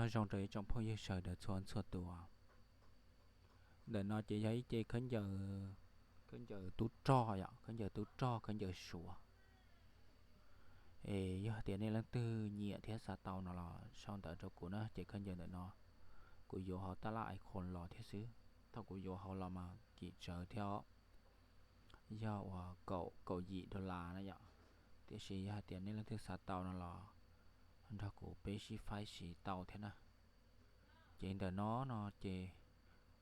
Nyob zoo rau ib tsoom phooj ywg sawv daws txhua txhua tus. Ntawm no ces yog ib ce khaub ncaws, khaub ncaws tub rog yom, khaub ncaws tub rog, khaub ncaws Suav. Es yog hais tias nej leej twg nyiam thiab xav tau no los sau ntawv rau kuv na, ces khaub ncaws ntawm no kuv yuav hauv tab laj icon los thiab xwb. Thaum kuv yuav hauv los mas kim tsawv thiab, yog uas kaum kaum yim dollar na yom. Tiam sis yog hais tias nej leej twg xav tau no los nrog kuv peb sib faib siv tau thiab na. Ces ntawm no no ces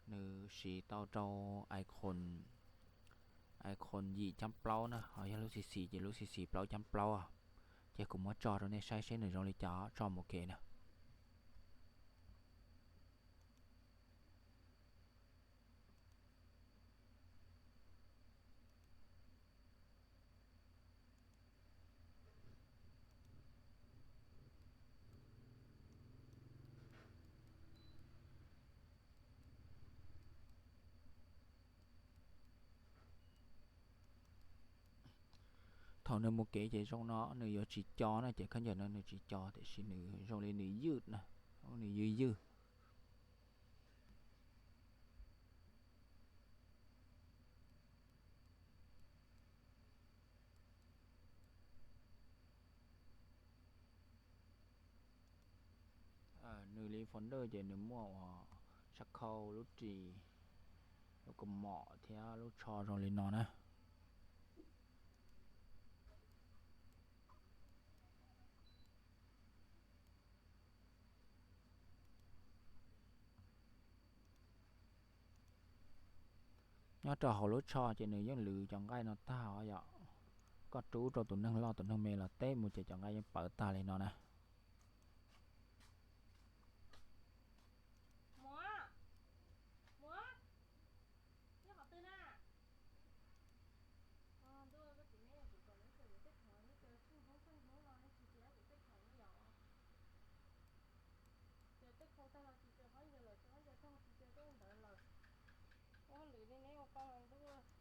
nws siv tau rau icon, icon yim cab plaub na, ho yog lub xis xis ces lub xis xis plaub cab plaub. Ces kuv muab tso rau nej saib seb nws zoo li cas, tso mus kev na. Thaum nws mus kev ces zoo no nws yuav tsis co na, ces khaub ncaws no nws tsis co, tiam sis nws zoo li nws ywj na, nws ywj ywj. Nws li folder ces nws muaj uas sab khau, lub ris, lub kaus mom thiab lub tsho zoo li no na. Nyob rau hauv lub tsho ces nws yeej lwv cov nqaij no tag os yom. Koj rub rau tus neeg loj tus neeg me los teb mus ces cov nqaij yeej pawv tag li no na.